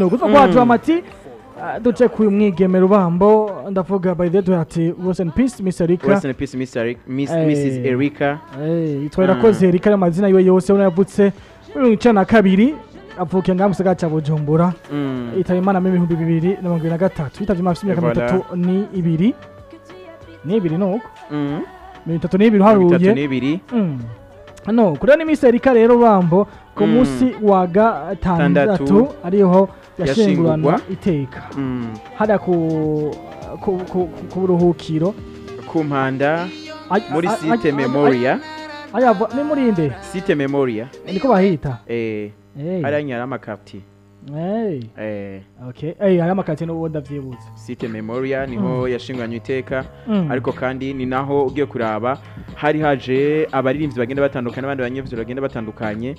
Kuva kwa Dramati duce ku mwigeme Rubambo, ndavuga by the way ati rest in peace Miss Erika. Rest in peace Miss Eric, Miss, Mrs Erika. Yitwa Irakoze Erika, amazina yiwe yose. Ubona yavutse muri 1992, avukiye ngaha mu gisagara ca Bujumbura. Yitaba Imana mu 2023, yitavye Imana afise imyaka 32, n'ibiri nuko. 32 uharuye. 32. No kuri ni Miss Erika rero Rubambo, ku munsi wa gatandatu Tandatu. ariho yashingurana Yashingurwa. iteka hariya ku buruhukiro ku Mpanda muri Site Memoria. Aya ni muri inde? Site Memoria. Niko bahita. Hariya nyari amakartier. Okay, hari amakartier n'ubu ndavyibutse. Site Memoria niho yashinguranywe iteka. Ariko kandi ni naho ugiye kuraba hari haje abaririmbyi bagenda batandukanye n'abandi banyevyo bagenda batandukanye.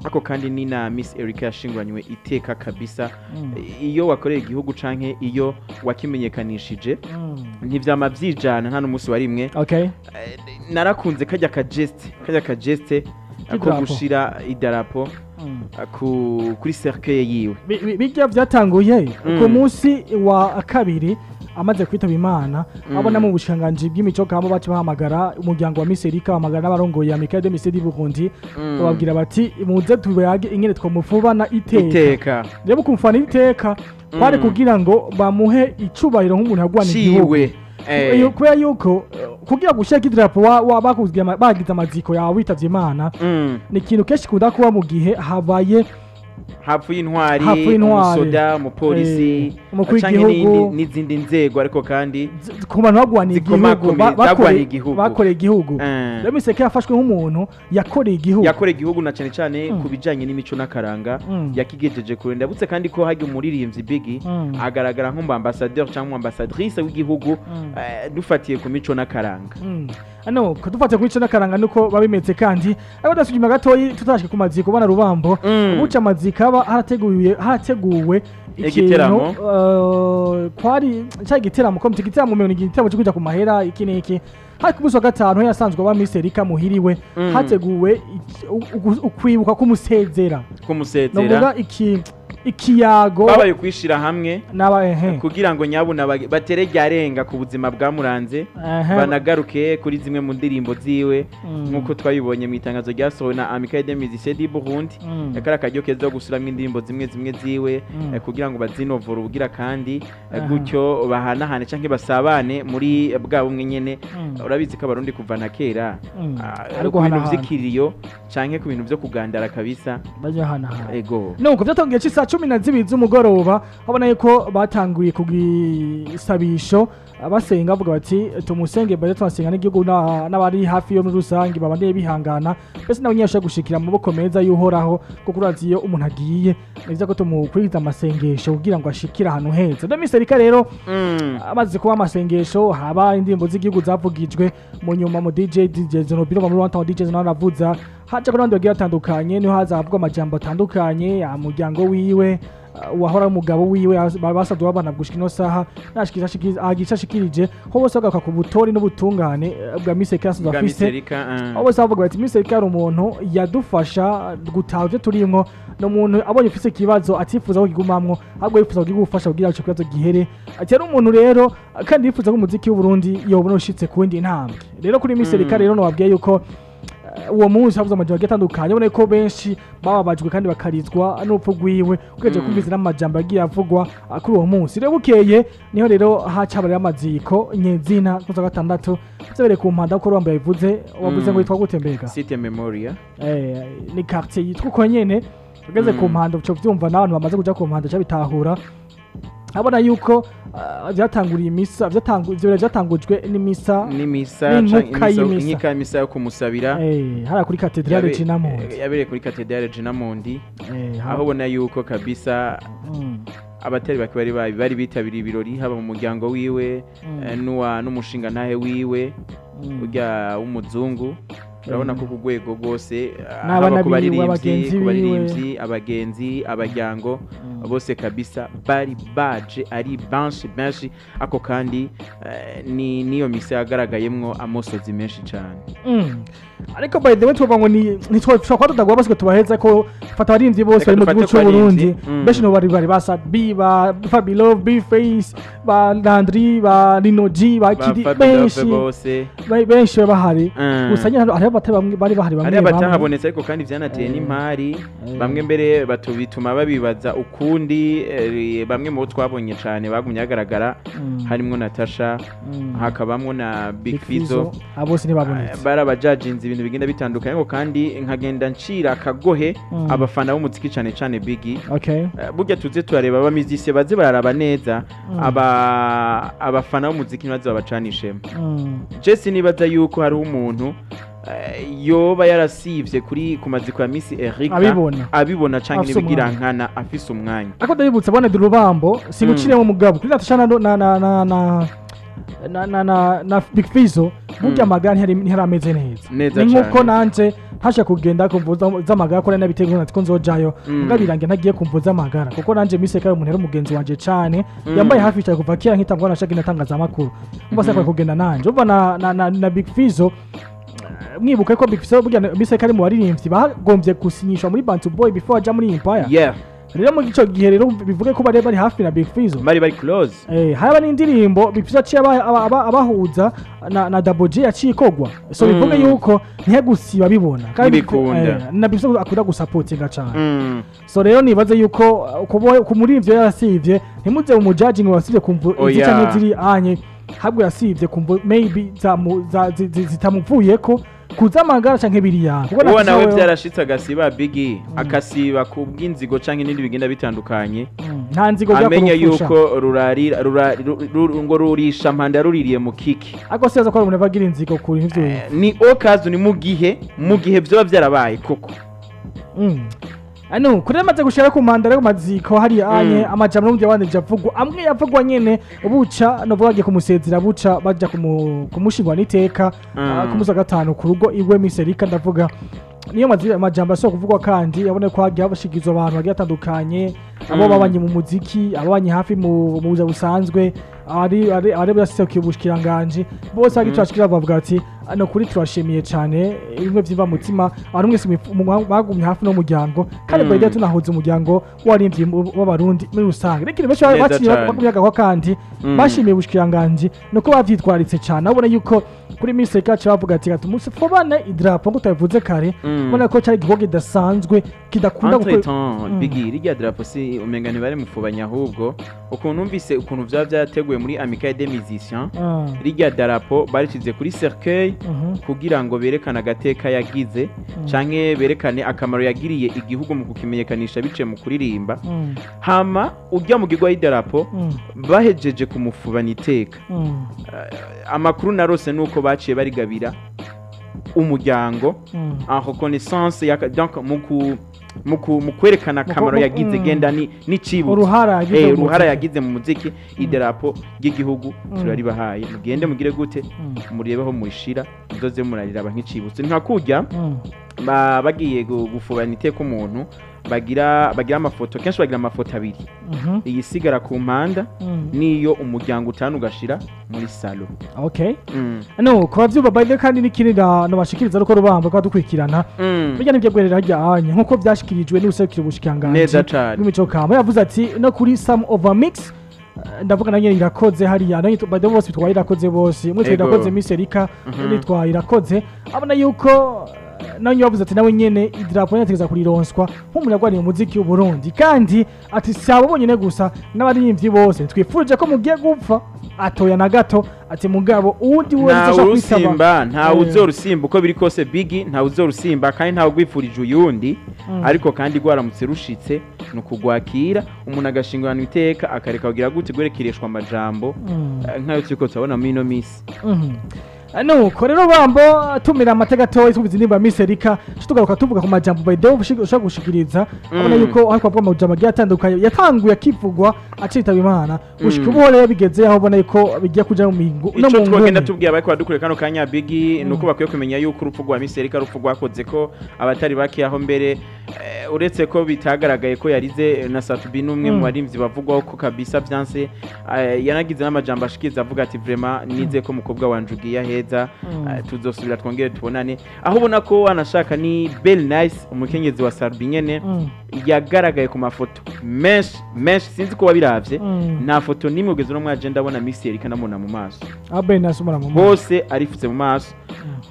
Ariko kandi ni na Miss Erika yashinguranywe iteka kabisa. Iyo wakoreye igihugu canke iyo wakimenyekanishije, ntivyama vyijana nta n'umunsi wa rimwe. Narakunze kajya kageste ko K'idarapo. gushira idarapo kuri cercueil yiwe. Bijya vyatanguye ku munsi wa kabiri amaze kwitaba Imana. Abona mu bushikiranganji bw'imico kama baca bahamagara umuryango wa Miss Erika, bahamagara n'abarongoye Amicale des Musiciens du Burundi, bababwira bati: "Muze tubage ingene twomufubana iteka." Iteka. Rero kumufana iteka kwari kugira ngo bamuhe icubahiro nk'umuntu yagwana igihugu. Ciwe. Iyo kubera yuko kugira gushaka idarapo wa bakugira bagize amaziko yawe witavye Imana, ni ikintu kenshi kunda kuba mu gihe habaye hapfuye intwari, hapfuye intwari. Umusoda, umupolisi, umukuru canke w'igihugu. N'izindi nzego, ariko kandi ku bantu bagwaniye igihugu, zikomakomeye, zagwaniye igihugu. Bakoreye igihugu. Rero Miss Erika yafashwe nk'umuntu yakoreye igihugu. Yakoreye igihugu na cane cane ku bijanye n'imico n'akaranga, yakigejeje kure. Ndabutse kandi ko hajya umuririmbyi Biggie agaragara nk'umu ambassadeur cyangwa ambassadrice w'igihugu, dufatiye ku mico n'akaranga. Ano dufatiye ku mico n'akaranga nuko babimeze. Kandi ariko ndasubira inyuma gatoyi tutarashika ku maziko bana Rubambo. Buca amaziko aba harateguye, harateguwe ikintu Igiteramo. Kwari cya igiteramo ko igiteramo umengo ni igiteramo cyo kuja ku mahera iki n'iki. Hari ku munsi wa gatanu yasanzwe aba Miss Erika muhiriwe, hateguwe ukwibuka kumusezera, kumusezera, novuga iki ikiyago. Babaye kwishira hamwe n'aba ehe kugira ngo nyabuna batere ryarenga ku buzima bwamuranze, banagaruke kuri zimwe mu ndirimbo ziwe, nk'uko twabibonye mu itangazo ryasohowe na Amicale des Musiciens du Burundi. Yakari akaryo keza ko gusubiramwo indirimbo zimwe zimwe ziwe, kugira ngo bazinovore ubugira kandi, gutyo bahanahane canke basabane muri bwa bumwe nyene. Urabizi ko Abarundi kuva na kera Ari ku bintu guhanahana. vy'ikiriyo canke ku bintu vyo kugandara kabisa. Bajahanahana. Ego. Nuko vyatangiye c'isaha 12 z'umugoroba, habona yuko batanguye ku gisabisho basenga bavuga bati: "Tumusenge baje tunasenga n'igihugu n'abari hafi yo muri rusange babandeye bihangana mbese n'abanyeshuri gushikira mu maboko meza y'Uhoraho", kuko urazi iyo umuntu agiye ni vyiza ko tumukurikiza amasengesho kugira ngo ashikire ahantu heza. Rero Miss Erika rero amaze kuba amasengesho, haba indirimbo z'igihugu zavugijwe, mu nyuma mu DJ Zenobilo muri One Town DJ nawe aravuza, haja n'abandi bagiye batandukanye, niho haza havugwa amajambo atandukanye ya muryango wiwe, uwahora ari umugabo wiwe basabwe babana gushika ino saha agisha ashikirije ko bose bagaruka ku butori n'ubutungane bwa Miss Erika asanzwe Bwa Miss afise. Erika, Aho bose bavuga bati: "Miss Erika ari umuntu yadufasha gutaha ivyo turimwo, ni umuntu abonye ufise ikibazo atifuza ko kigumamwo, ahubwo yifuza kugufasha kugira ico kibazo gihere." Ati ari umuntu rero kandi yifuza ko umuziki w'Uburundi yobona ushitse ku yindi ntambwe. Rero kuri Miss Erika rero nobabwiye yuko uwo munsi havuze amajambo agiye atandukanye, ubona ko benshi bababajwe kandi bakarizwa n'urupfu rwiwe ugejeje kumvise n'amajambo yagiye avugwa kuri uwo munsi. Rero bukeye niho rero haca amaziko nyezina ku wa gatandatu, vyabereye ku Mpanda kuko Rubambo yabivuze. Wavuze ngo yitwa gute mbega? Site Memoria. Ni quartier yitwa uko nyene. Ugeze ku Mpanda uco vyumva, n'abantu bamaze kuja ku Mpanda ca bitahura. Abona yuko vyatanguriye imisa, ivyo birori vyatangujwe n'imisa n'imisa n'inkuka y'imisa. Inkika y'imisa yo kumusabira. Hariya kuri Katedrale Regina Mundi. Yabereye kuri Katedrale Regina Mundi, aho ubona yuko kabisa abatari bake bari bitabiriye ibirori, haba mu muryango wiwe, n'uwa n'umushinga ntahe wiwe, urya w'umuzungu. Urabona ko ku rwego rwose, N'abana haba ku biwe, baririmbyi, abagenzi ku biwe. baririmbyi, abagenzi, abaryango bose kabisa bari baje ari benshi benshi. Ako kandi ni niyo misa yagaragayemwo amosozi menshi cyane. Ariko by the way, tuvuga ngo ni ntitwoshobora kuba tutagwa bose ngo tubaheza ko fata abarinzi bose Reka bari mu gihugu dufate cy'u ku Burundi. barinzi. Benshi no bari ba Sabi, ba Fabilo, B-Face, ba Landry, ba Lino G, ba ba Kidi, Fabio benshi bose. Benshi bari bahari. Gusa nyine hariho abatari bamwe bari bahari, bamwe Hariho bamwe. abatahabonetse, ariko kandi byanateye n'impari. Bamwe mbere bituma babibaza ukundi. Bamwe mu bo twabonye cyane bagumye bagaragara harimwo Natasha, hakabamwo na Big Big Fizzo. Fizzo, abo bose ntibabonetse. Barabajajinze ibintu bigenda bitandukanye, ariko kandi nkagenda ncira akagohe abafana b'umuziki, cyane cyane Biggie. Burya tuze turareba abamizisiye baze bararaba neza, abafana b'umuziki ntibaze babacanishemo. Jesse, nibaza yuko hariho umuntu yoba yarasivye kuri ku maziko ya Miss Erika Abibona. abibona canke Afise nibigira umwanya. nkana afise umwanya. Ariko ndabibutsa bwana Rubambo, siguciremo mugabo, kuri Natasha na Big Fizzo, burya amagara ntiyari ameze neza. Neza Ni nkuko cane. nanje ntashe kugenda kumvu z'amagara, ko nari nabiteguye ko nzojayo, mugabo birangiye ntagiye kumvu z'amagara, kuko nanje Miss Erika umuntu yari umugenzi wanje cane, yambaye hafi cyane kuva kera nkitangwa na shaka inatangazamakuru, umva se kugenda nanje umva na Big Fizzo. Mwibuke ko Big Fizzo, burya Miss Erika ari mu baririmbyi bagombye gusinyishwa muri Bantu Boy before aja muri Empire. Rero muri ico gihe rero bivuge ko bari hafi na Big Fizzo. Bari close. Haraba n'indirimbo Big Fizzo yaciye abahuza na Double J yaciye ikogwa, so bivuge yuko ntiyagusiba bibona. Kandi Ntibikunda. Na Big Fizzo akunda gusapotinga cane. So rero nibaze yuko kuba ku muri ivyo yarasivye, ntimuze mu judging wasivye kumva izi Oya. canke ziri anye, habwo yasivye kumva maybe zitamuvuyeko kuzamagara canke biriya, kuko Uwo Natasha nawe byarashitse agasiba, Biggie, akasiba ku bw'inzigo canke n'ibindi bigenda bitandukanye. Nta nzigo Amenya byakurufusha. yuko rurarira ngo rurisha mpanda ruririye mu kiki. Ariko sibaza ko hari umuntu ava agira inzigo ku bintu ivyo. Ni okazi, ni mu gihe vyoba vyarabaye koko. Ano kuri amaze gushira ku mpanda rero maziko hari anye amajambo n'ubundi yabanje avugwa, amwe yavugwa nyene buca no bagiye kumusezera, buca baja kumushingwa n'iteka ku munsi wa gatanu ku rugo iwe Miss Erika. Ndavuga niyo amajambo asohoka kuvugwa, kandi yabone ko hagiye habashikizwa abantu bagiye batandukanye, abo babanye mu muziki, ababanye hafi mu buzima busanzwe, ari baserukiye ubushikiranganji bose bagiye bashikira bavuga ati: "Ano kuri turashimiye cyane bimwe byimva mutima abantu mwese bagumye hafi n'umuryango." Kandi by the way tunahuza umuryango w'abarimvyi b'Abarundi muri rusange. Reka benshi Neza baciye cane. bagumye agahwa, kandi bashimiye ubushikiranganji nuko bavyitwaritse cyane. Abona yuko kuri Miss Erika bavuga ati: "Tumufobane idarapo," ngo utabivuze kare. Ubona ko cyari igikorwa kidasanzwe kidakunda Entre gukora. temps, Biggie, rirya drapo si umenga ntibari mufubanya, ahubwo ukuntu numvise ukuntu vyaba vyateguwe muri Amicale des Musiciens, rirya darapo barishize kuri cercueil kugira ngo berekane agateka yagize canke berekane akamaro yagiriye igihugu mu kukimenyekanisha biciye mu kuririmba. Hama ujya mu gigwa y'idarapo bahejeje kumufubana iteka, amakuru narose nuko baciye barigabira umuryango en reconnaissance ya, donc mu kwerekana akamaro yagize, genda ni n'icibutso. Uruhara yagize mu uruhara muziki. yagize mu muziki. Idarapo ry'igihugu turaribahaye, mugende mugire gute, murebeho murishira, muzoze murariraba nk'icibutso. Ni nka kurya bagiye gufubana iteka umuntu, bagira amafoto, kenshi bagira amafoto abiri, iyisigara ku mpanda niyo umuryango utanu ugashira muri salo. Okay, no kuba vyumva by the way, kandi n'ikindi nobashikiriza nuko Rubamba kwa dukurikirana, burya nibyo gwerera harya anye nkuko vyashikirijwe n'userukira ubushikiranganji Neza cane. bw'imico kama, yavuze ati no kuri some over mix, ndavuga nanjye Irakoze hariya nanjye by the way bose bitwaye Irakoze, bose umwe Ego. Irakoze Miss Erika, undi twaye Irakoze. Abona yuko nawe yavuze ati nawe nyene idarapo yategeza kurironswa nk'umuntu yarwaniye umuziki w'u Burundi, kandi ati si abo bonyene gusa, n'abaririmbyi bose twifurije ko mugiye gupfa atoya na gato, ati mugabo uwundi wese Ntawe ashobora kwitaba. urusimba, ntawe uzorusimba uko biri kose, Biggie, ntawe uzorusimba kandi ntawe ugwifurije uyundi. Ariko kandi rwaramutse rushitse ni ukugwakira, umuntu agashingurana iteka, akareka kugira gute, gwerekereshwa amajambo nk'ayo turiko turabona muri ino misi. Nuko rero Bambo tumira amateka gatoya tubizi nimba Miss Erika tugaruka tuvuga ku majambo by the way ushaka gushikiriza, abona yuko ariko avuga amajambo agiye atandukanye yatanguye akivugwa acitaba Imana gushika ubu rero bigeze aho ubona yuko bigiye kuja mu mihingo no mu twogenda tubwiye abariko badukure kano kanya Biggie, nuko bakwiye kumenya yuko urupfu rwa Miss Erika urupfu rwakoze ko abatari bake, aho mbere uretse ko bitagaragaye ko yarize na Sat-B n'umwe mu barimvyi bavugwaho ko kabisa vyanse, yanagize n'amajambo ashikiza avuga ati vraiment nize ko mukobwa wanje ugiye aheza, tuzosubira twongere tubonane. Aho ubona ko anashaka ni Bell Nice umukenyezi wa Sat-B nyene yagaragaye ku mafoto menshi menshi, sinzi ko wabiravye, nta foto nimwe ugeze no mwaje ndabona Miss Erika namubona mu maso. Abe Nice umubona mu maso hose arifutse mu maso,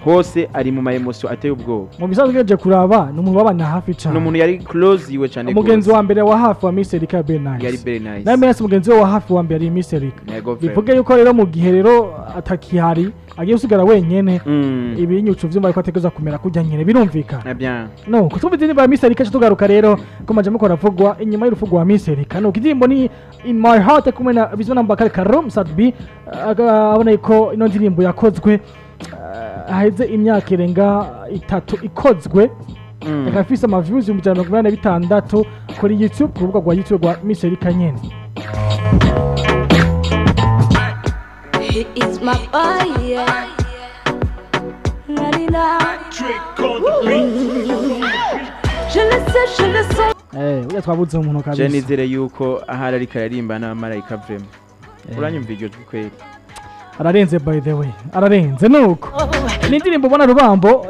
hose ari mu ma emotion ateye ubwoba. Mu bisanzwe ugejeje kuraba ni umuntu babana hafi cyane, ni umuntu yari close yiwe cyane, umugenzi wa mbere wa hafi wa Miss Erika Bell Nice yari Bell Nice, na Bell Nice umugenzi we wa hafi wa mbere yari Miss Erika. Bivuge yuko rero mu gihe rero atakihari agiye gusigara wenyene, ibinyucu vyumva ko ategerezwa kumera kujya nyene birumvikana. No kutumva indirimbo ya Miss Erika tugaruka rero ko majambo ko aravugwa inyuma y'urupfu rwa Miss Erika. No indirimbo ni In My Heart kumwe na Bizimana Bakari Karum Sat-B, abona ko ino ndirimbo yakozwe haheze imyaka irenga 3 ikozwe, ikaba ifise ama views 146 kuri YouTube, ku rubuga rwa YouTube rwa Miss Erika nyene. He is my boy, yeah. Je le sais, je le sens. Uya twabuze umuntu kabisa. Je nizere yuko ahari ariko aririmba n'abamarayika vraiment. Uranyumva iryo jwi kweli. Ararenze by the way, ararenze. Nuko ni indirimbo ubona Rubambo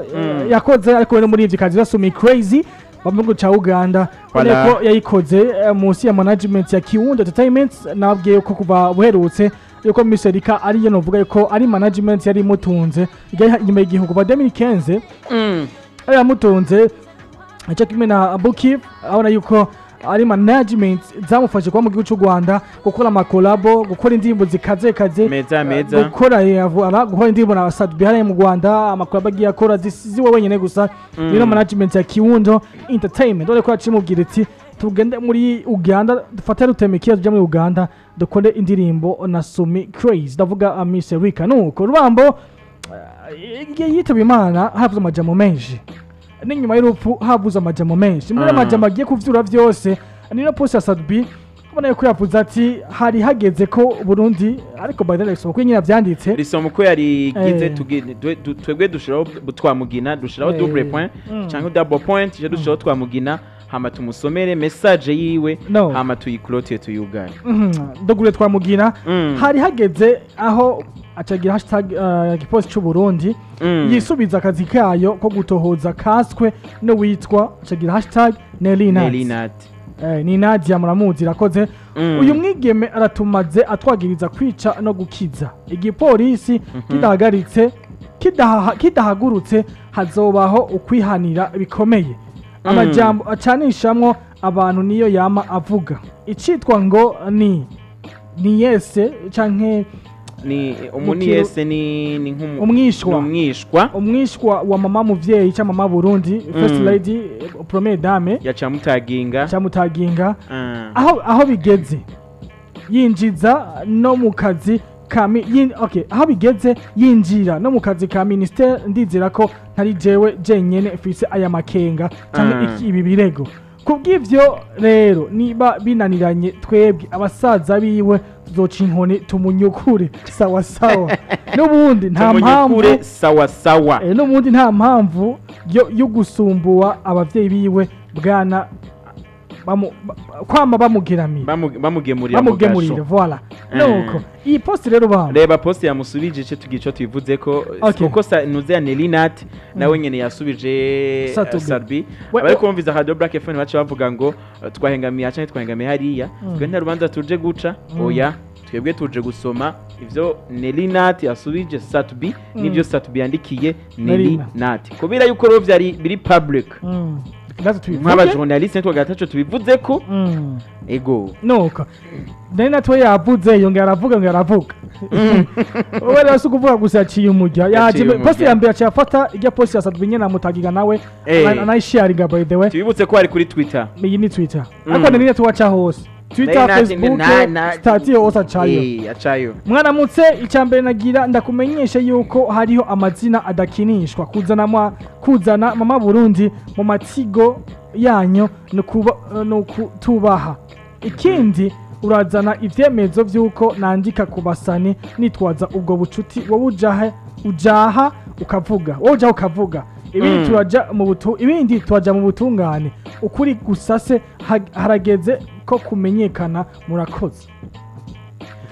yakoze ariko no muri ivyo Sumi Crazy bamugo cha Uganda, ko yayikoze munsi ya management ya Kiwundo Entertainment. Nabwiye ko kuva buherutse yuko Miss Erika ariyo novuga yuko ari management yari mutunze inyuma y'igihugu ba 2015 ari mutunze acha kimwe na Buki, abona yuko ari management zamufashe kuba mu gihugu cy'u Rwanda gukora amakolabo, gukora indirimbo zikaze kaze meza meza, gukora gukora indirimbo na Sat-B hariya mu Rwanda, amakolabo agiye akora ziwe wenyene gusa. Niyo management ya Kiwundo Entertainment dore ko yacimubwira iti tugende muri Uganda dufate rutemekiya tujya muri Uganda dukore indirimbo na Sumi Crazy, ndavuga Miss Erika. Nuko Rubambo igihe yitaba Imana havuze amajambo menshi, n'inyuma y'urupfu havuze amajambo menshi. Muri amajambo agiye kuvyura vyose ni no post ya Sat-B, ubona yuko yavuze ati hari hageze ko Burundi, ariko by the way ko nyina vyanditse risoma ko yari gize twebwe dushiraho twamugina dushiraho double point cyangwa double point, je dushiraho twamugina hama tumusomere message yiwe hama tuyiklote tuyugare. Ndogure twamugina hari hageze aho acagira hashtag igipolisi cy'u Burundi yisubiza akazi kayo ko gutohoza kaswe no witwa acagira hashtag Nelly Nat. Ni Nadia muramuzi irakoze. Uyu mwigeme aratumaze atwagiriza kwica no gukiza igipolisi kidahagaritse kidahagurutse hazobaho ukwihanira bikomeye. Amajambo acanishamwo abantu niyo yama avuga icitwa ngo ni yese canke ni umuniyese ni umwishwa wa mama muvyeyi cha mama Burundi first lady première dame yacamutaginga aho bigeze yinjiza no mu kazi ka okay aho bigeze yinjira no mu kazi ka minister, ndizera ko ntari jewe jenyene mfise aya makenga canke ibi birego. Kubw'ivyo rero niba binaniranye twebwe abasaza biwe tuzoca inkoni tumunyukure sawa sawa. N'ubundi nta mpamvu sawa sawa. N'ubundi nta mpamvu yo gusumbuwa abavyeyi biwe bwana kwama bamugeramira bamugemurira voilà. Nuko iyi post rero bamba reba post yamusubije ice tugico tubivuze ko kuko nuze ya Nelly Nat nawe nyene yasubije Sat-B. Abari kumviza Radio Black FM bace bavuga ngo twahengamiye canke twahengamiye hariya, twe nta rubanza tuje guca, oya twebwe tuje gusoma ivyo Nelly Nat yasubije Sat-B nivyo Sat-B yandikiye Nelly Nat kubera yuko rero vyari biri public. Nk'aba journaliste twagatacho tubivuze ko ego nuko Nelly Nat we yavuze yongera aravuga ngo aravuga wewe rero sukuvuga gusa yaciye umujya yaje post ya mbere afata ijya post ya Sat-B nyene amutagiga nawe anayisharinga by the way. Tubibutse ko ari kuri Twitter, iyi ni Twitter ariko Nelly Nat waca hose. Twitter, Facebook, stati yose acayo. Acayo. Mwaramutse, icambere nagira ndakumenyeshe yuko hariho amazina adakinishwa kuzana mama Burundi mu matigo yanyu no kutubaha. Ikindi urazana ivyemezo vyuko nandika kubasani nitwaza ubwo bucuti wowe ujaha ukavuga wowe ujaha ukavuga ibindi turaja mu butungane ukuri gusase harageze ko kumenyekana murakoze.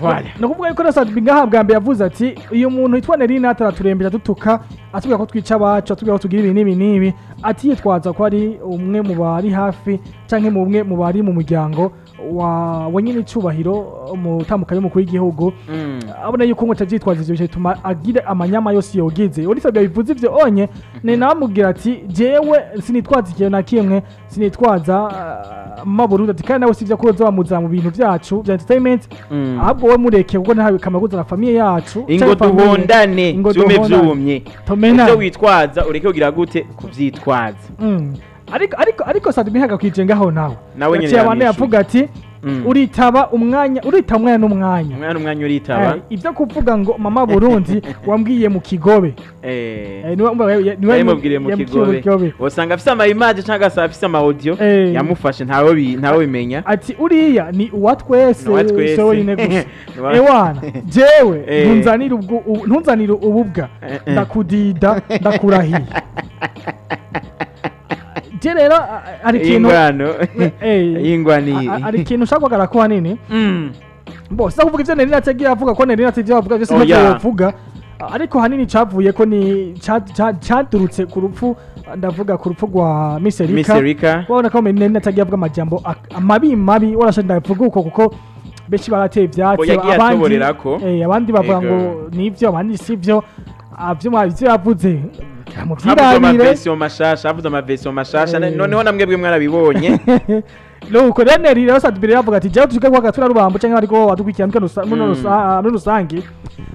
Voilà. No kuvuga yuko Sat-B ngaha bwa mbere yavuze ati uyu muntu yitwa Nelly ataraturembeje dutuka atubwira ko twica abacu atubwira ko tugira ibi n'ibi n'ibi ati yitwaza ko ari umwe mu bari hafi canke mu umwe mu bari mu muryango wa nyine icubahiro umutamukayo mukuru w'igihugu abona yuko ngo atavyitwaza ivyo bituma agira amanyama yose yogize uri Sat-B bivuze ivyo onye ni namubwira ati jewe sinitwaza ikintu na kimwe sinitwaza Maburundi ati kandi nawe sivyo ko uzobamuzana mu bintu vyacu vya entertainment ahubwo we mureke kuko ntawe kamaguza na famille yacu ingo duhondane vyume vyumye ivyo witwaza ureke kugira gute kuvyitwaza. Ariko Sat-B hagakwijengaho nawe nawe yavuga ati uritaba umwanya urita umwanya n'umwanya umwanya uritaba ivyo kuvuga ngo mama Burundi wambwiye mu kigobe niwe yamubwiriye mu kigobe usanga afise ama image cyangwa se afise ama audio yamufashe ntawe bimenya ati uriya ni uwatwese so nyine gusa ewana jewe ntunzanira ububwa ndakudida ndakurahiye. Rero ari ikintu ari ikintu ushaka guhagarara ko hanini bo sida kuvuga ivyo Nelly ategiye avuga ko Nelly ategiye avuga byose ntacyo yovuga ariko hanini cavuye ko ni caturutse ku rupfu ndavuga ku rupfu rwa Miss Erika wabona ko Nelly ategiye avuga amajambo amabi mabi warasha ndavuga uko kuko benshi barateye ivyatsi abandi bavuga ngo nivyo abandi sivyo ivyo yavuze havuze amaversion mashasha noneho namwebwe mwarabibonye nuko Nelly rero Sat-B yavuga ati jewe tugiye guhagarara rubambo canke ariko wadukwikira muri rusangi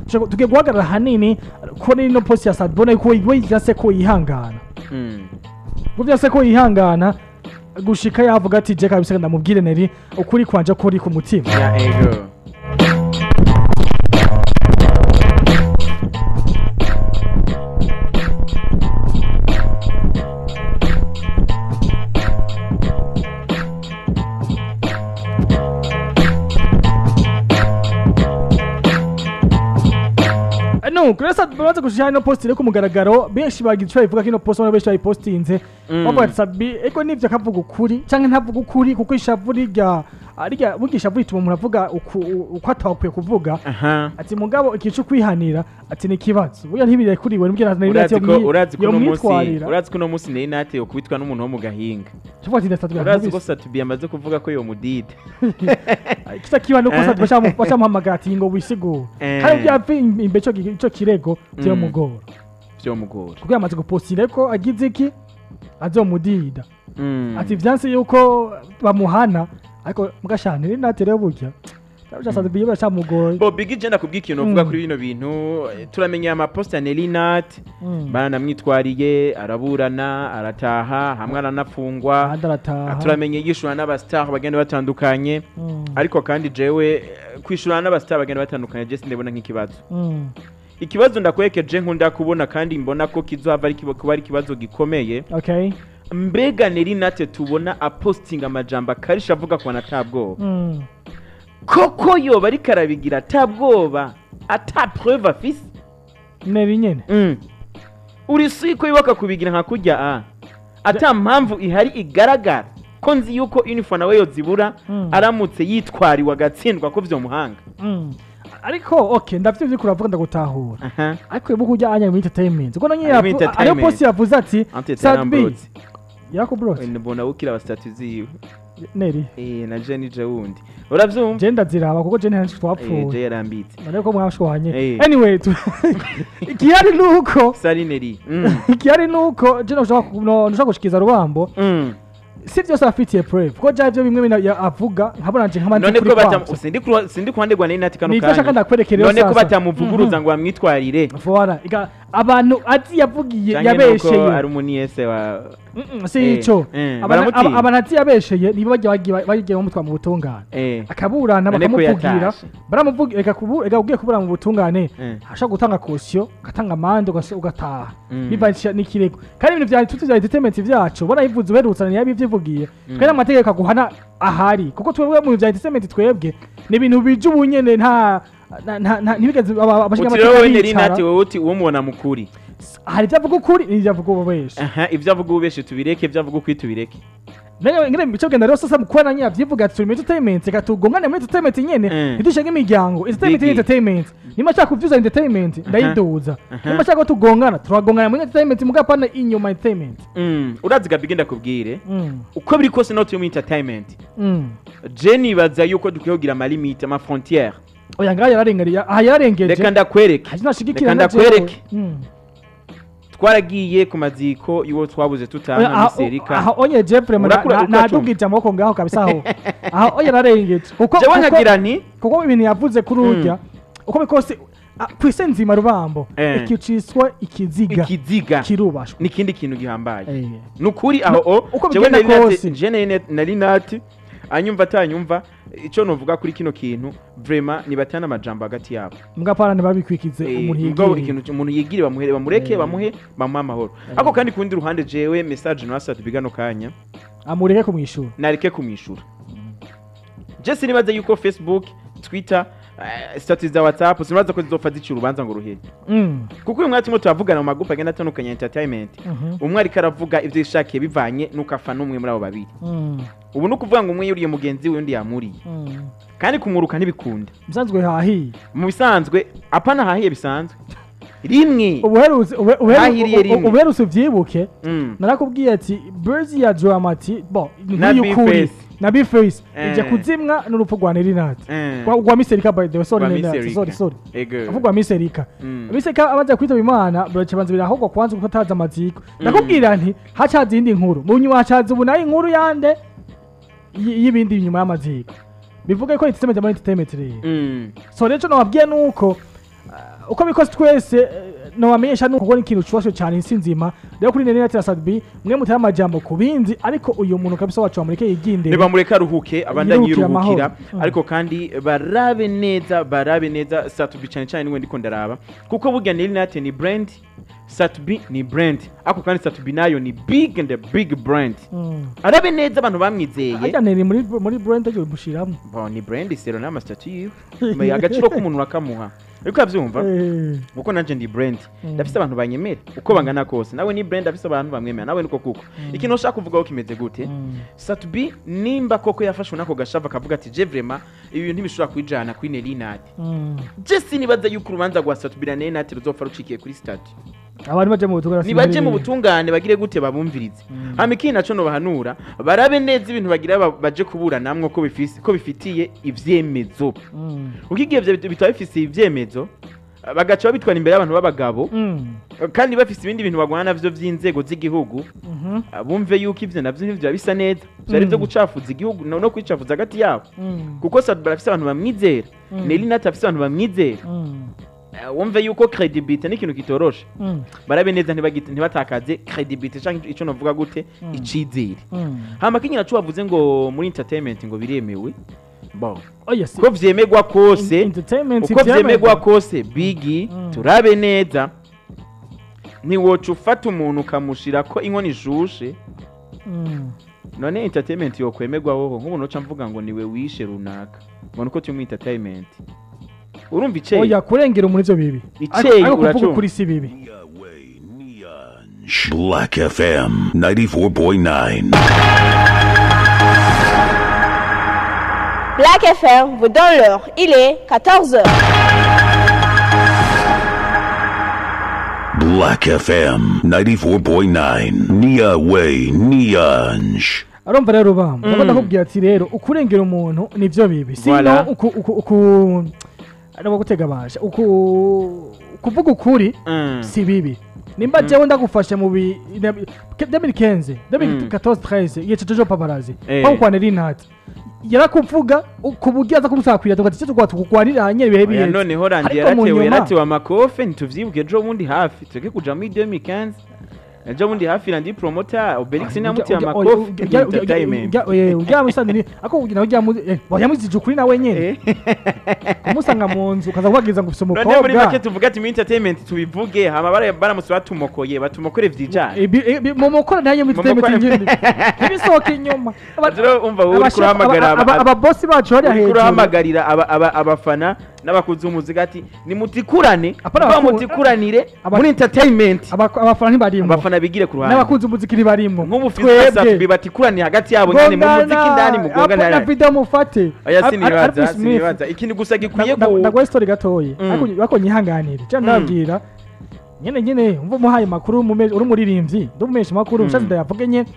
tugiye guhagarara hanini ko nino post ya Sat-B ko vyase ko yihangana ngo vyase ko yihangana gushika yavuga ati je kabisa ndamubwire Nelly ukuri kwanje ko uri ku mutima. Ego. No, kuri Sat-B bamaze gushira ino post iri ku mugaragaro benshi bagize ico babivuga kino post benshi bayipostinze bavuga ati Sat-B eko nivyo akavuga ukuri canke ntavuga ukuri kuko ishavu rirya bugisha vuga umuntu avuga uko atakwiye kuvuga ati mugabo ikicu kwihanira ati ni kibazo burya ntibirekuriwe nibyo urazi ko no munsi Nelly Nat yo kubitwa n'umuntu wo mu gahinga urazi ko Sat-B yamaze kuvuga ko yo mudide kitakiba nuko Sat-B bacamuhamagara ati ngo wisigure kandi byapfi imbe ico kirego byomugora kuko yamaze gupostira ko agize iki azomudida ati vyanse yuko bamuhana ariko mugashana Nelly Nat rero burya Sat-B bacamugoye bo Big G ndakubwiye ikintu uvuga kuri bino bintu turamenya ama post ya Nelly Nat baranamwitwariye araburana arataha hamwe aranafungwa turamenye yishura n'aba star bagenda batandukanye ariko kandi jewe kwishura n'aba star bagenda batandukanye je sindebona nk'ikibazo ikibazo ndakwekeje nkunda kubona kandi mbona ko kizohava ari kuba ari ikibazo gikomeye. Okay. Mbega Nelly Nat tubona apostinga amajambo akarisha avuga ko anatabwoba koko yoba ariko arabigira atabwoba ata preuve afise Nelly nyene uri siko yubaka kubigira nka kurya ata mpamvu ihari igaragara ko nzi yuko uniform nawe yozibura aramutse yitwariwe agatsindwa ko vyo muhanga ariko okay ndavyo vyiko uravuga ndagutahura ariko ibuko ujya anya muri entertainment ubwo nanye ayo post yavuze ati Sat-B yakubrotse mbona ukira aba status yiwe Nelly na Jenny je wundi uravyumva je ndaziraba kuko Jenny ntacu twapfuye je yarambitse ariko mwashwanye anyway ikihari nuko sari Nelly ikihari nuko je ntushaka gushikiza rubambo si byose afitiye preuve kuko javyo bimwe avuga nkabona nje nk'abandi none ko batamu sindi kwande gwa Nelly Nat kano kanya nivyo shaka ndakwerekera none ko batamuvuguruza ngo bamwitwarire voilà Abantu azi yavugiye yabesheye ari umuniyese wa si ico abantu azi yabesheye nibo bagiye bamutwa mu butungane akaburana bakamuvugira baramuvugira reka reka ugiye kubura mu butungane ashaka gutanga caution gatanga amande ugataha bivanisha n'ikirego kandi ibintu bya tutu bya entertainment byacu barayivuze uherutse yabivyivugiye kandi amategeko aguhana ahari kuko twebwe mu bya entertainment twebwe ni ibintu bije ubunyene nta ntibigeze abashinga amategeko wowe uti uwo mubona mukuri hari ibyo avuga ukuri n'ibyo avuga ububeshi ibyo avuga ububeshi tubireke ibyo avuga ukuri tubireke ngene mico genda rero sasa mukora nyine avyivuga ati turi muri entertainment katugongane muri entertainment nyene ntidushinge imiryango entertainment ni entertainment nimba nshaka kuvyuza entertainment ndayiduza nimba nshaka ko tugongana turagongana muri entertainment mugapana inyuma entertainment urazi Gabi ndakubwire uko biri kose no turi muri entertainment je nibaza yuko dukwiye kugira ama limite ama frontière oya ngaha yararengeriye aha yararengeje reka ndakwereke reka ndakwereke twaragiye ku maziko y'uwo twabuze tutana miserika aho onye Jeffrey nadugije amaboko ngaho kabisa aho aho oya yararengeje kuko jewe nkagira nti kuko ibintu yavuze kuri urya uko bikose kwise nzima rubambo ikiciswa ikiziga kirubashwe nikindi kintu gihambaye nukuri aho jewe nari nati anyumva atanyumva ico novuga kuri kino kintu vraiment nibatana amajambo hagati yabo mugapana ntibabikwikize umuntu yigire ikintu umuntu yigire bamuhere bamureke bamuhe bamuhe amahoro ako kandi kundi ruhande jewe message no asatu bigano kanya amureke kumwishura nareke kumwishura je sinibaze yuko Facebook Twitter status za WhatsApp sinibaza ko zizopfa zica urubanza ngo ruhere kuko uyu mwati mwe turavugana mu magupa agenda atandukanye entertainment umwe ariko aravuga ivyo yishakiye bivanye nuko afana umwe muri abo babiri ubu ni ukuvuga ngo umwe yuriye mugenzi we undi yamuriye kandi kumuruka ntibikunda bisanzwe hahiye mu bisanzwe apana hahiye bisanzwe rimwe ubuherutse uvyibuke narakubwiye ati Birds ya Dramati bon nk'iyukuri na Bface ije kuzimwa n'urupfu rwa Nerinat rwa Miserika by the way sorry Nerinat sorry avugwa Miserika Miserika abanza kwitaba Imana baracabanza birahogwa kwanza kuko ataza amaziko ndakubwira nti hacaza indi nkuru mu nyuma hacaza ubu nayo inkuru yande y'ibindi nyuma y'amaziko bivuga ko entertainment muri entertainment rero so rero nababwiye nuko uko bikose twese nobamenyesha nuko ngo ikintu cubashe cyane isi nzima rero kuri Nerinat na Sadbi mwe mutari amajambo ku bindi ariko uyu muntu kabisa wacu bamureke yigindere nibamureka aruhuke abandanye yiruhukira ariko kandi barabe neza Sadbi cyane cyane niwe ndiko ndaraba kuko burya Nerinat ni brand Sadbi ni brand ako kandi Sadbi nayo ni big and a big brand arabe neza abantu bamwizeye ajya neri muri brand agiye gushiramo bon ni brand sero na statut yiwe agaciro k'umuntu urakamuha ariko abyumva kuko nanje ndi brand ndafise abantu banyemera uko bangana kose nawe ni brand afise abantu bamwemera nawe niko kuko ikintu ushaka kuvugaho kimeze gute Sadbi nimba koko yafashwe nako gashava akavuga ati je vraiment ibi ntibishobora kwijana kuri Nerinat je sinibaza yuko urubanza rwa Sadbi na Nerinat ruzopfa rucikiye kuri statut abantu baje mu butungane nibaje mu butungane bagire gute babumvirize hama ikindi naco no bahanura barabe neza ibintu bagira baje kubura namwe ko bifise ko bifitiye ivyemezo ukigiye bitaba bifise ivyemezo bagaca babitwara imbere y'abantu b'abagabo kandi bafise ibindi bintu bagwana navyo vy'inzego z'igihugu bumve yuko ivyo navyo ntivyo bisa neza vyari vyo gucafuza igihugu no kwicafuza hagati yabo kuko Sadbi afise abantu bamwizera Nerinat afise abantu bamwizera wumve yuko credibility ni ikintu kitoroshe barabe neza ntibatakaze credibility canke ico novuga gute icizere hama kinyi naco bavuze ngo muri entertainment ngo biremewe bon ko vyemegwa kose uko vyemegwa kose Biggie turabe neza ntiwoca ufata umuntu ukamushira ko inkono ishushe none entertainment yokwemegwa woho nk'ubu noca mvuga ngo niwe wishe runaka ngo nuko turi muri entertainment urumva iceye oya kurengera muri ivyo bibi ariko kuvuga kuri si bibi. Black FM 94.9. Black FM vous donne l'heure. Il est 14h. Black FM 94.9. Nia Way Nianj. Arumva rero bamba ndabona kubwira ati rero ukurengera umuntu nivyo bibi sino uku arabo gutega basha uku kuvuga ukuri si bibi Nimba jewe ndagufashe mu 2015 2014 13 igihe Jojo Paparazzi kwa Nelly Nat yarakuvuga kubugiye aza kumusakwira tugati cyo tukugwanira hanye ibihe bihe. Noneho Randy yaratewe amakofe ntituvyibuke ejo bundi hafi tureke kuja muri 2015 ejo bundi hafi Randy promoter Obelix namutiye amakofe entertainment ujya musandi ako nawe ujya yamuzije ukuri nawe nyene kumusanga mu nzu kaza kubagiza ngo ufise umukobwa. None muri make tuvuga ati mu entertainment tubivuge hama baramutse batumokoye batumokore vyijana mu mukora nayo mu entertainment nyene ntibisohoke inyuma. Umva uri kurahamagara aba boss bacu bari hejuru kurahamagarira abafana n'abakunzi b'umuziki ati nimutikurane mutikuranire muri entertainment. Abafana ntibarimo, abafana bigire ku ruhande, n'abakunzi b'umuziki ntibarimo. Nk'ubu Fizzo bibatikurane hagati yabo nyene mu muziki ndani mugonga na video mufate. Oya sinibaza ikintu gusa gikwiye ku ndagwa story gatoyi ariko nyihanganire je ndabwira nyene umva muhaye makuru uri muririmbyi ndumesha makuru ushaze ndayavuge nyene.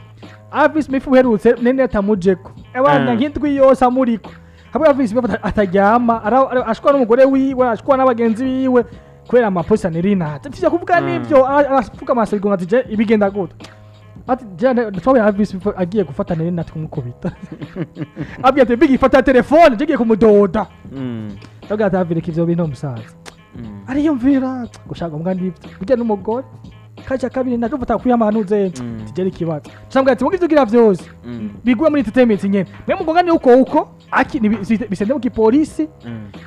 Alvis Smith uherutse nene atamujeko abana nk'indwi yose amuriko hamwe Alvis Smith ataryama ashwa n'umugore wiwe ashwa n'abagenzi biwe kubera amaposa Nelly Nat tijya kuvuga nivyo arafuka amasego ati je ibigenda gute ati je twabe Alvis Smith agiye gufata Nelly Nat kumukubita abwiye ati bigi fata telefone jigiye kumudoda ndavuga ati avireka ivyo bintu musaza ariyumvira gushaka mbwa ndivyo burya n'umugore kacha kabiri nacho mfata kuyamanuze tijeri kibazo cyangwa ati mugize ugira vyose biguye muri entertainment nyene mwe mugonga ni uko aki bisende mu kipolisi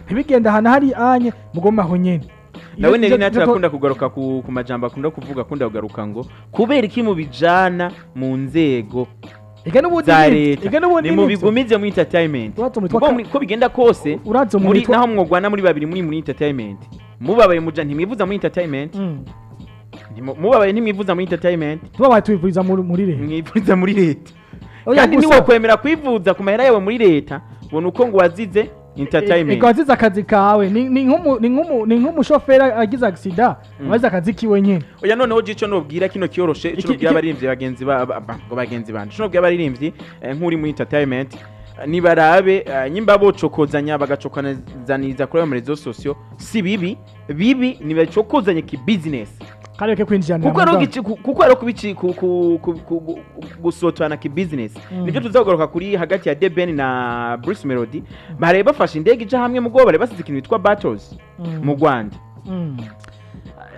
ntibigenda hana hari anye mugoma aho nyene. Nawe Nelly Nat akunda kugaruka ku majambo akunda kuvuga akunda kugaruka ngo kubera iki mu bijana mu nzego ni mubigumize mu entertainment ko bigenda kose muri naho mwogwana muri babiri muri entertainment mubabaye muja ntimwivuza muri entertainment mubabaye ntimwivuza muri entertainment tubabaye twivuza muri leta mwivuza muri leta kandi niwo kwemera kwivuza ku mahera yawe muri leta ubona uko ngo wazize entertainment wazize akazi kawe ni nk'umushoferi agize accident wazize akazi kiwe nyene. Oya noneho gico nobwira kino kiyoroshe ico nobwira abaririmbyi bagenzi ngo bagenzi banje ico nobwira abaririmbyi nk'uri muri entertainment nibarabe nyimba bocokozanya bagacokanzaniza kuri ayo marezo sosio si bibi bibi nibacokozanye ki business kareke kwinjirana kuko ari kubici gusotana ki business nibyo tuzagaruka kuri hagati ya Deben na Bruce Melody bare bafashe indege ija hamwe mugo bare basize ikintu bitwa battles mu Rwanda.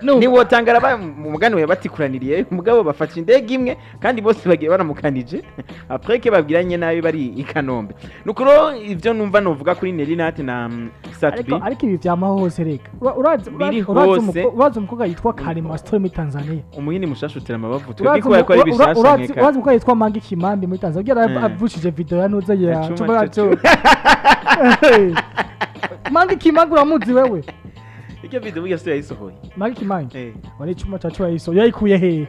Ni wotangara mugani we batikuraniriye mugabo bafashe indege imwe kandi bose bagiye baramukanije après que babwiranye nabi bari i Kanombe. Nukuro ivyo numva novuga kuri Nelly Nat na Sat-B ariko ibi vyamaho hose reka urazi umukobwa yitwa Karima Story muri Tanzania umuhini mushashutira amabavu twebwe ko yakora ibishasha nkeka urazi umukobwa yitwa Mangi Kimambi muri Tanzania yaravushije video yanuze ya chumba cyo Mangi Kimambi uramuzi wewe. Icyo video burya yayisohoye Mangi Kimambi wari chuma cyacu yayisohoye yayikuye he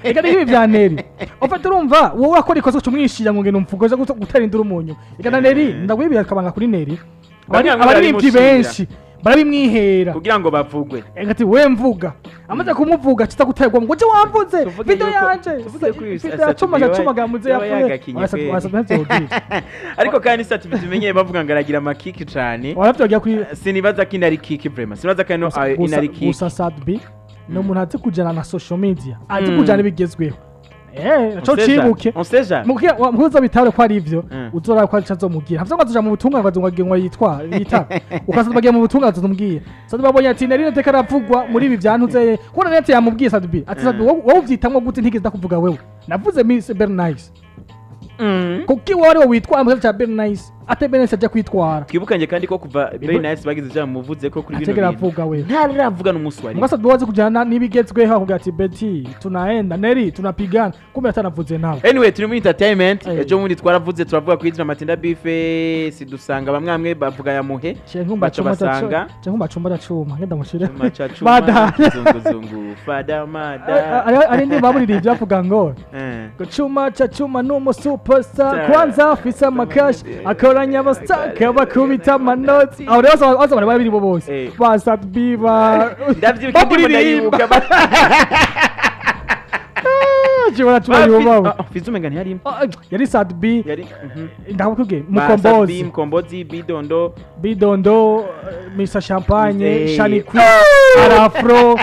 eka ni ibi vya Nelly ofata urumva wowe akora ikosa cumwishira ngo ngene umfugoza gutera induru munyu eka na Nelly ndagwibira akabanga kuri Nelly abaririmbyi benshi barabimwihera kugira ngo bavugwe eka ati we mvuga amaze kumuvuga cita guterwa ngo je wamvuze video yanje video cuma gamuze yapfuye ariko kandi Sat-B tumenyeye bavuga ngo aragira amakiki cyane waravyogira kuri sinibaza ko inari kiki vraiment sinibaza ko inari kiki gusa Sat-B no umuntu azi kujana na social media azi kujana ibigezweho naco cibuke mukuza bitare ko ari ivyo uzora ko ari cazomubwira havyo ngo azoja mu butunga ngo azongwa yitwa yita ukaza bagiye mu butunga azomubwira Sat-B babonye ati Nelly Nat karavugwa muri ibi byantuze kubona Nat yamubwiye Sat-B ati Sat-B wowe uvyitamwo gute ntigeze ndakuvuga wewe navuze Miss Bernice kuki wari witwa amazina cha Bernice ate Bernice ajya kwitwara twibukanye kandi ko kuva Bernice bagize ijambo muvuze ko kuri bino bintu wewe ntaravuga n'umunsi wari ngasa duwaze kujana n'ibigezweho avuga ati Betty tunaenda Nelly tunapigana kumbe atanavuze nawe. Anyway turi muri entertainment ejo muri twaravuze turavuga kuri Drama T na Bife sidusanga bamwe bavuga ya muhe baca basanga cyangwa cumba cuma ngenda mushire bada zungu fada mada ari ndi baburira ibyo avuga ngo cuma cha cuma numu superstar kwanza afisa makash akoranya abasaka bakubita amanoti aho rero baza bari babiri bo bose ba Sat-B ba ndavyibuka ndayibuka Chibona chuma yubaho Fizzo umenga ntiyarimo yari Sat-B yari ndakubwiye Mukombozi Mukombozi Bidondo Bidondo Mr Champagne Shani Queen Arafro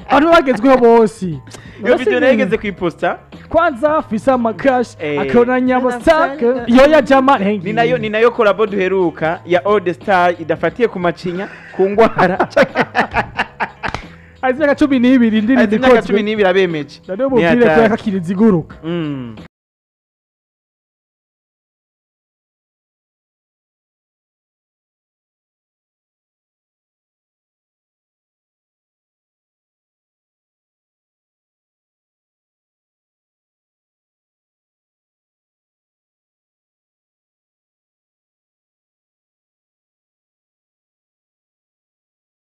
Abantu bagezweho bose. Iyo video nayo igeze kuyiposta. Kwanza fisa amakash akoranya abasaka iyo ya jama. Ni nayo collabo duheruka ya All the Star idafatiye ku macinya, ku ngwara. Azi imyaka 12 indirimbo Azi imyaka ikozwe. 12 abemeje. Nari mubwire ko yakakiriza iguruka.